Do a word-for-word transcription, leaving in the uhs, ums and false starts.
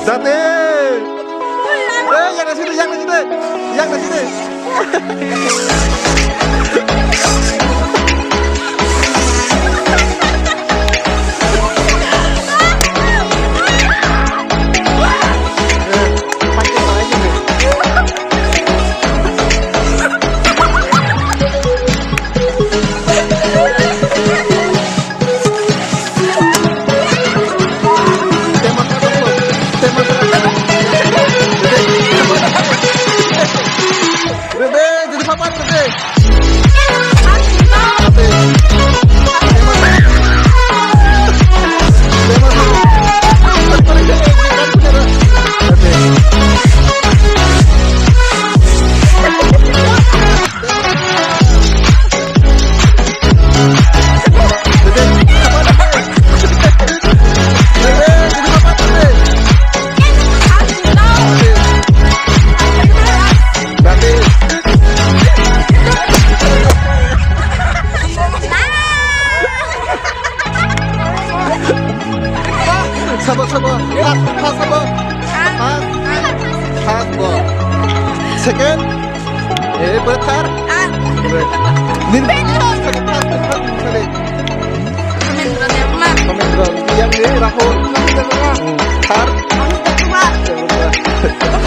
Date. Eh, yang na sini, yang na sini. Yang na sini. Sabo, sabo. First, first sabo. First. First bo. Second. Eh, pura third. Nini, nini, second, first, first, second. Samendra Debbarma. Samendra. Yang ni Rahul. Third. Anita Kumar.